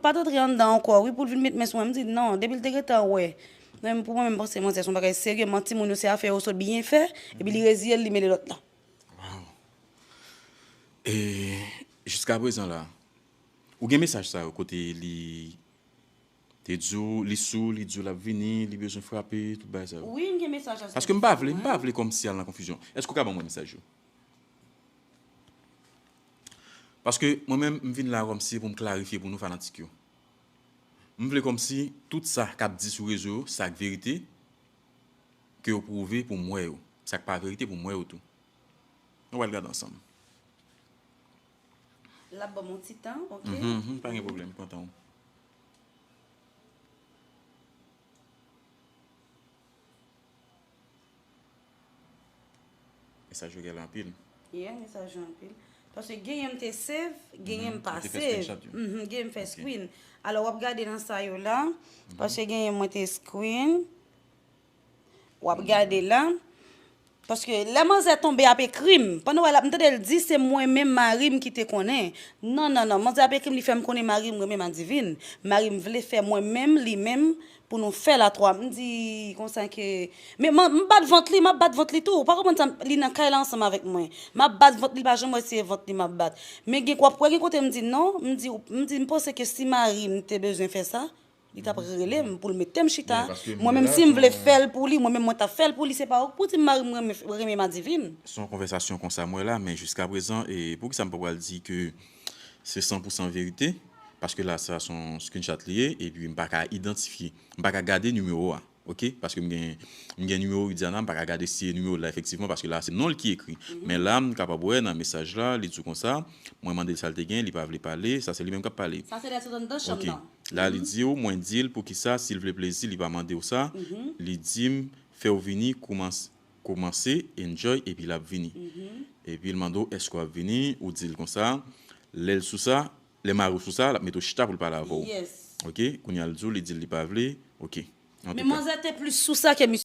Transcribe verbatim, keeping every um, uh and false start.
pa t antre anndan ankò, wi, pou l vin met men sou mwen. M di, non, depi l te gentan wè. Mwen menm, pou mwen menm, panse manzè se yon bagay serye, manti moun yo se afè yo sot byen fè, epi li reziye l, li mele lòt la. Wow. E jiska prezan la, ou gen mesaj sa yo kote li te di w, li sou, li di w l ap vini, li bezwen frape, tout bagay sa yo. Wi, m gen mesaj la. Paske m pa vle, m pa vle kòmsi al nan konfizyon. Èske w ka ban mwen mesaj yo? Paske mwen menm, m vin la kòmsi pou m klarifye pou nou fanatik yo. M vle kòmsi tout sa k ap di sou rezo yo, sa k verite, ke yo pwouve pou m wè yo. Sa k pa verite pou m wè yo tou. Nou pral gade ansanm. L ap ban m yon ti tan, ok? Mhm, mhm, pa gen pwoblèm, pran tan w. Mesaj yo gen anpil. Yeah, mesaj yo anpil. Paske genyen m te save, genyen m pa Ou te fè save. Screenshot yo. Mhm, genyen m fè Ok. Screen. Alò, w ap gade nan sa yo la. Paske genyen mwen te screen. W ap gade la. Paske lè manzè tonbe ap ekri m, pandan w wè l ap, m tande l di se mwen menm mari m ki te konnen. Non, non, non, manzè ap ekri m, li fè m konnen mari m renmen Madivine. Mari m vle fè mwen menm, li menm, pou nou fè l a twa. M di konsa ke, men m, m bat vant li, m ap bat vant li tou. Ou pa konprann sa, li nan kay la ansanm avèk mwen. M ap bat vant li, li pa janm wè se vant li m ap bat. Men gen, w ap wè gen kote m di non, m di, m di, m panse ke si mari m te bezwen fè sa, li t ap rele m pou l mete m chita. Yeah, paske Mwen menm la, si m vle son- fè l pou li, mwen menm mwen t ap fè l pou li, se pa ou k pou di m mari m renmen, renmen Madivine. Se yon konvèsasyon konsa m wè la, men jiska prezan, e poukisa m pa pral di ke se san pou san verite? Paske la, sa se yon screenshot li ye, epi m pa ka idantifye, m pa ka gade nimewo a, ok? Paske m gen, m gen nimewo Widiana, m pa ka gade si e nimewo la efektivman, paske la, se non l ki ekri. Men la, m kapab wè nan mesaj la, li di w konsa, mwen mande l sa l te gen, li pa vle pale, sa se li menm k ap pale. Sa se lè sot anndan chanm Ok. Nan. La, li di w, mwen di l poukisa, si l vle plezi, li pa mande w sa. Li di m, fè w vini, koumanse, koumanse, enjoy, epi l ap vini. Epi l mande w, èske w ap vini? Ou di l konsa. Lè l sou sa, lè mari w sou sa, l ap mete w chita pou l pale avè w. Yes. Ok? Kounye a l di w, li di l li pa vle. Ok. An Men tou ka. Manzè te plis sou sa ke misye.